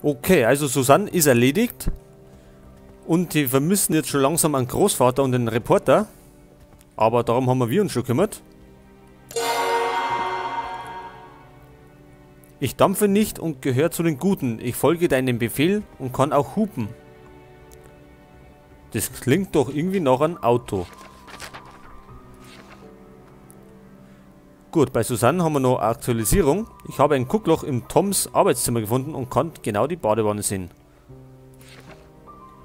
Okay, also Susanne ist erledigt. Und die vermissen jetzt schon langsam einen Großvater und den Reporter. Aber darum haben wir uns schon gekümmert. Ich dampfe nicht und gehöre zu den Guten. Ich folge deinem Befehl und kann auch hupen. Das klingt doch irgendwie nach einem Auto. Gut, bei Susanne haben wir noch eine Aktualisierung. Ich habe ein Guckloch im Toms Arbeitszimmer gefunden und kann genau die Badewanne sehen.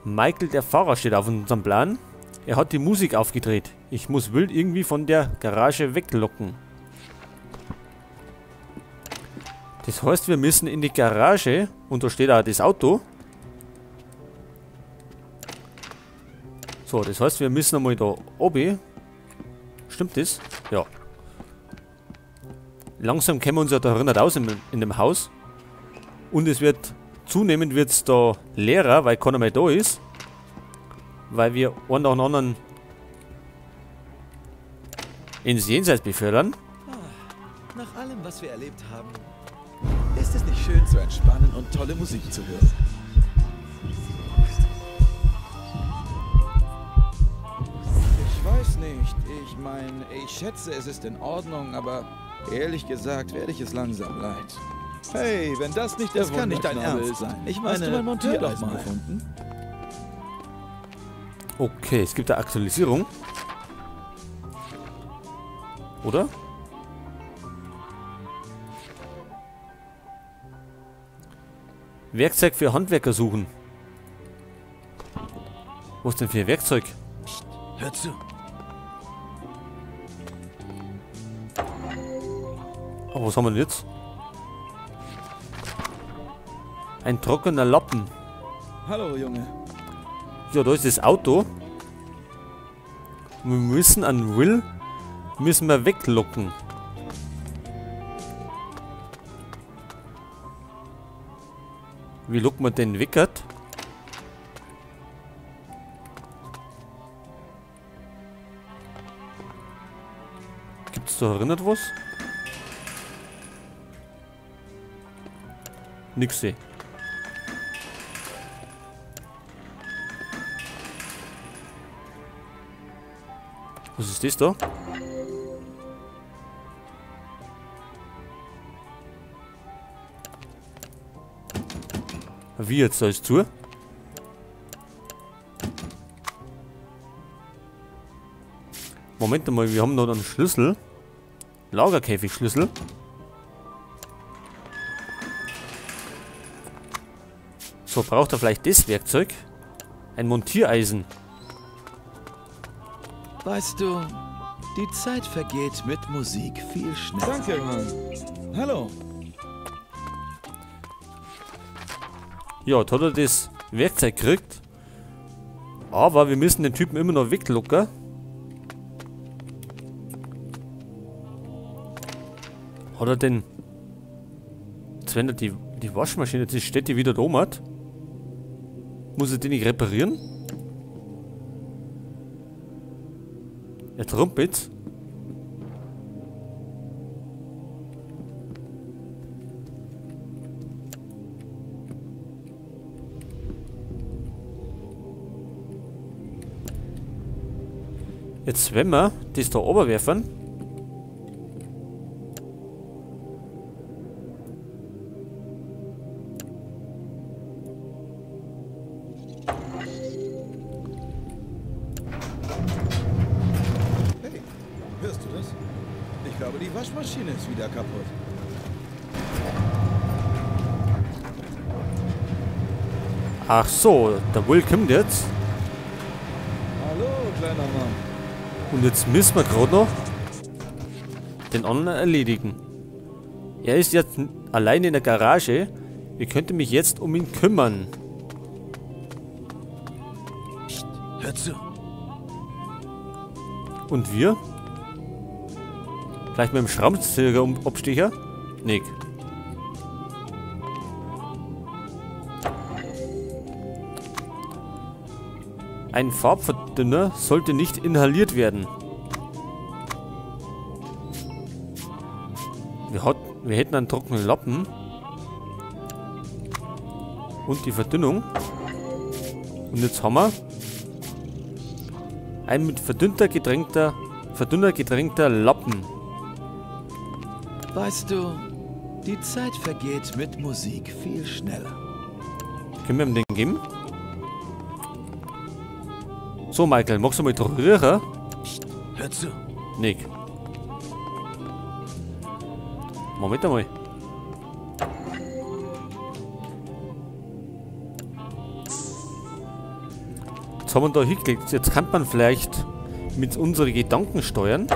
Michael, der Fahrer, steht auf unserem Plan. Er hat die Musik aufgedreht. Ich muss Will irgendwie von der Garage weglocken. Das heißt, wir müssen in die Garage und da steht auch das Auto. So, das heißt, wir müssen einmal da oben. Stimmt das? Ja. Langsam kennen wir uns ja da nicht aus in dem Haus. Und es wird zunehmend wird's da leerer, weil keiner mehr da ist. Weil wir einen nach dem anderen ins Jenseits befördern. Nach allem, was wir erlebt haben, ist es nicht schön zu entspannen und tolle Musik zu hören. Ich weiß nicht. Ich meine, ich schätze, es ist in Ordnung, aber ehrlich gesagt werde ich es langsam leid. Hey, wenn das nicht der Das kann nicht dein Wunderknabe Ernst ist. sein. Ich meine, Hast du mein Montiereisen hör doch mal. gefunden? Okay, es gibt eine Aktualisierung. Oder? Werkzeug für Handwerker suchen. Was denn für ein Werkzeug? Psst, hör zu. Oh, was haben wir denn jetzt? Ein trockener Lappen. Hallo, Junge. Ja, da ist das Auto. Wir müssen an Will müssen wir weglocken. Wie lockt man den weg? Gibt's da erinnert was? Nix seh. Was ist das da? Wie jetzt? Da ist zu? Moment mal, wir haben noch einen Schlüssel. Lagerkäfigschlüssel. So, braucht er vielleicht das Werkzeug? Ein Montiereisen. Weißt du, die Zeit vergeht mit Musik viel schneller. Danke, Mann. Hallo. Ja, jetzt hat er das Werkzeug gekriegt. Aber wir müssen den Typen immer noch weglocken. Hat er denn... Jetzt wenn er die Waschmaschine, die steht die wieder da oben hat. Muss er die nicht reparieren? Er trumpet. Jetzt wenn wir das da oben werfen. Hey, hörst du das? Ich glaube, die Waschmaschine ist wieder kaputt. Ach so, der Will kommt jetzt. Hallo, kleiner Mann. Und jetzt müssen wir gerade noch den anderen erledigen. Er ist jetzt alleine in der Garage. Ich könnte mich jetzt um ihn kümmern. Psst, hör zu. Und wir? Vielleicht mit dem Schraubenzieher Abstecher? Nee. Ein Farbverdünner sollte nicht inhaliert werden. Wir hätten einen trockenen Lappen. Und die Verdünnung. Und jetzt haben wir ein mit verdünnter getränkter Lappen. Weißt du, die Zeit vergeht mit Musik viel schneller. Können wir ihm den geben? So, Michael, magst du mal rühren? Psst, hör zu. Nick. Moment einmal. Jetzt haben wir da hingeklickt. Jetzt kann man vielleicht mit unseren Gedanken steuern.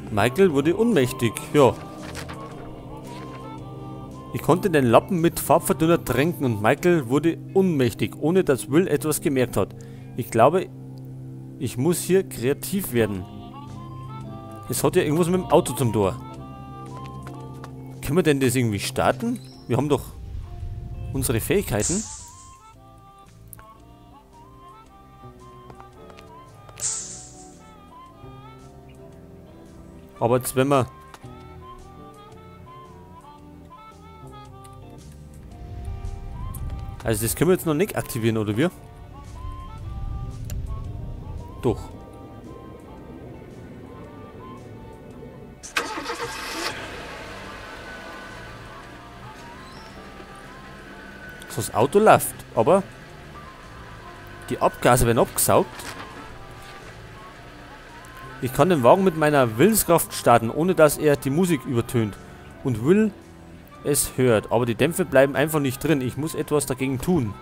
Michael wurde ohnmächtig. Ja. Ich konnte den Lappen mit Farbverdünner tränken und Michael wurde ohnmächtig, ohne dass Will etwas gemerkt hat. Ich glaube, ich muss hier kreativ werden. Es hat ja irgendwas mit dem Auto zum Tor. Können wir denn das irgendwie starten? Wir haben doch unsere Fähigkeiten. Aber jetzt, wenn wir... Also das können wir jetzt noch nicht aktivieren, oder wir? Doch. So, das Auto läuft, aber die Abgase werden abgesaugt. Ich kann den Wagen mit meiner Willenskraft starten, ohne dass er die Musik übertönt und Will es hört. Aber die Dämpfe bleiben einfach nicht drin. Ich muss etwas dagegen tun.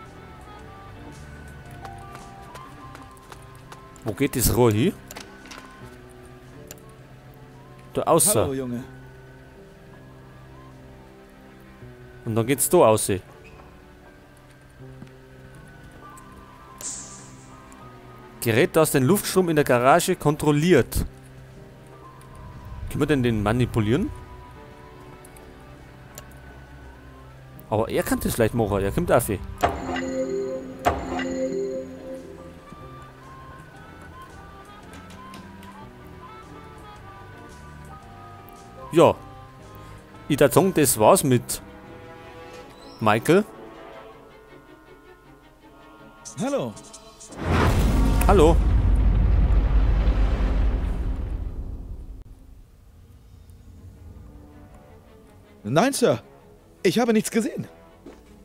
Wo geht das Rohr hin? Da außer. Hallo, Junge. Und dann geht's da außer. Gerät, das den Luftstrom in der Garage kontrolliert. Können wir denn den manipulieren? Aber er kann das vielleicht machen. Er kommt auf. Ja. Ich würde sagen, das war's mit Michael. Hallo. Hallo. Nein, Sir. Ich habe nichts gesehen.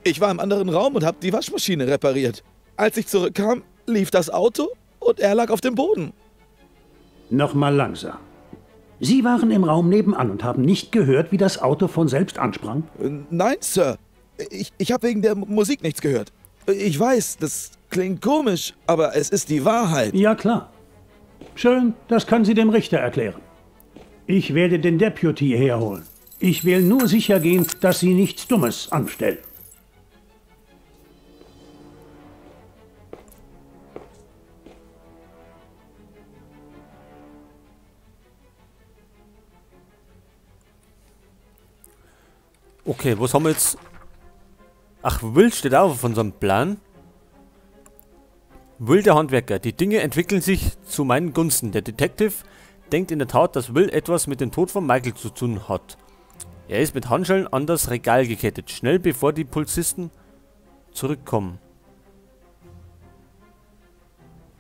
Ich war im anderen Raum und habe die Waschmaschine repariert. Als ich zurückkam, lief das Auto und er lag auf dem Boden. Nochmal langsam. Sie waren im Raum nebenan und haben nicht gehört, wie das Auto von selbst ansprang? Nein, Sir. Ich habe wegen der Musik nichts gehört. Ich weiß, das klingt komisch, aber es ist die Wahrheit. Ja, klar. Schön, das können Sie dem Richter erklären. Ich werde den Deputy herholen. Ich will nur sicher gehen, dass Sie nichts Dummes anstellen. Okay, was haben wir jetzt? Ach, Will steht auch von so einem Plan. Will der Handwerker. Die Dinge entwickeln sich zu meinen Gunsten. Der Detective denkt in der Tat, dass Will etwas mit dem Tod von Michael zu tun hat. Er ist mit Handschellen an das Regal gekettet. Schnell, bevor die Polizisten zurückkommen.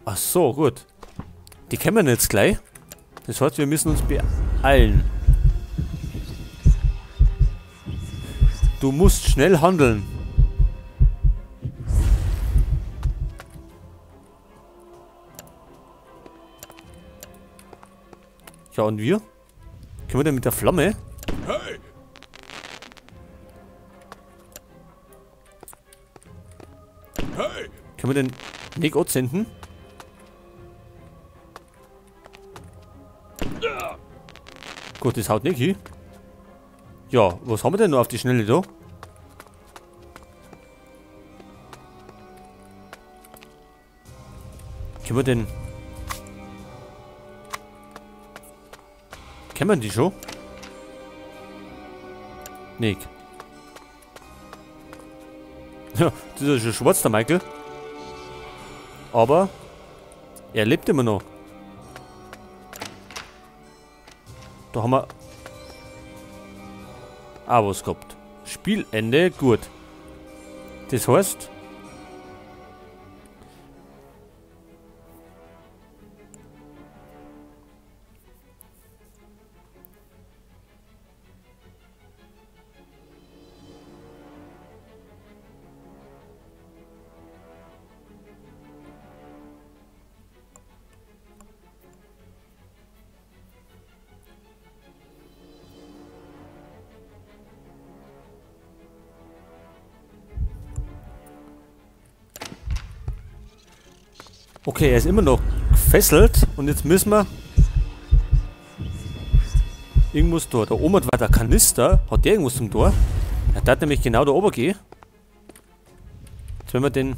Ach so, gut. Die kennen wir jetzt gleich. Das heißt, wir müssen uns beeilen. Du musst schnell handeln. Ja, und wir? Können wir denn mit der Flamme? Hey! Hey! Können wir den Nick anzünden? Gut, das haut nicht hin. Ja, was haben wir denn noch auf die Schnelle da? Können wir denn... Kennen wir die schon? Nick. Ja, das ist ja schon schwarz, der Michael. Aber er lebt immer noch. Da haben wir auch was gehabt. Spielende, gut. Das heißt, okay, er ist immer noch gefesselt und jetzt müssen wir irgendwas da. Da oben war der Kanister. Hat der irgendwas zum Tor? Er hat nämlich genau da oben gehen. Jetzt wenn wir den...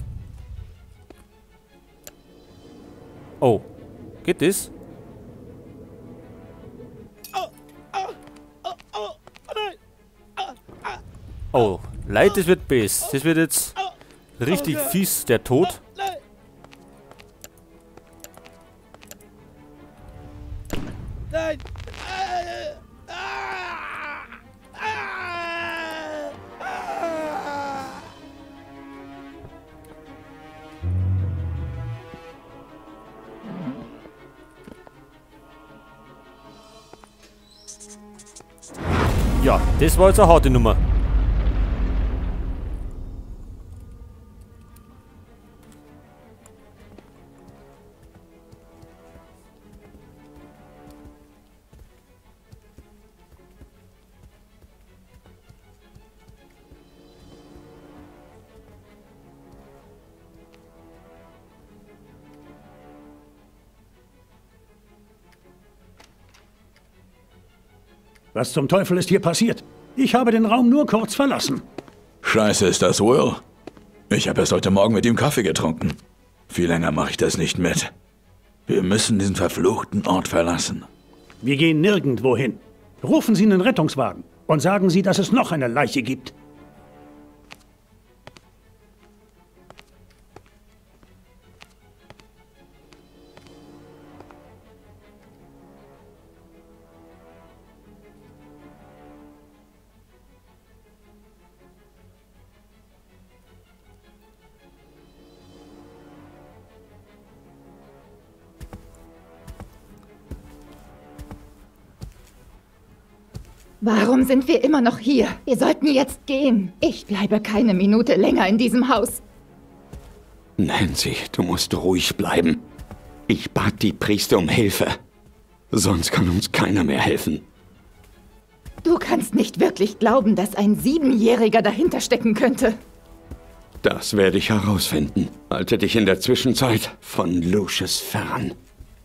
Oh. Geht das? Oh. Leid, das wird best. Das wird jetzt richtig fies, der Tod. Nein! Ja, das war jetzt eine harte Nummer. Was zum Teufel ist hier passiert? Ich habe den Raum nur kurz verlassen. Scheiße, ist das Will? Ich habe erst heute Morgen mit ihm Kaffee getrunken. Viel länger mache ich das nicht mit. Wir müssen diesen verfluchten Ort verlassen. Wir gehen nirgendwo hin. Rufen Sie einen Rettungswagen und sagen Sie, dass es noch eine Leiche gibt. Warum sind wir immer noch hier? Wir sollten jetzt gehen. Ich bleibe keine Minute länger in diesem Haus. Nancy, du musst ruhig bleiben. Ich bat die Priester um Hilfe. Sonst kann uns keiner mehr helfen. Du kannst nicht wirklich glauben, dass ein 7-Jähriger dahinter stecken könnte. Das werde ich herausfinden. Halte dich in der Zwischenzeit von Lucius fern.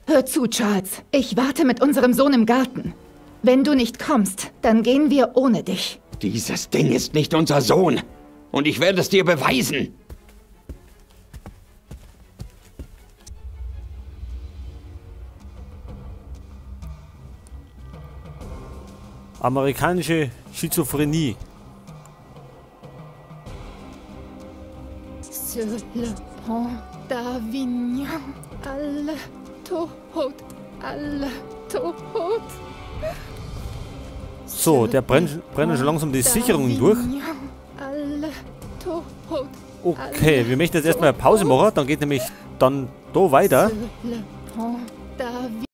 Hör zu, Charles. Ich warte mit unserem Sohn im Garten. Wenn du nicht kommst, dann gehen wir ohne dich. Dieses Ding ist nicht unser Sohn. Und ich werde es dir beweisen. Amerikanische Schizophrenie. Sur le pont d'Avignon, alle tot, alle tot. So, der brennen schon langsam die Sicherungen durch. Okay, wir möchten jetzt erstmal eine Pause machen, dann geht nämlich dann da weiter.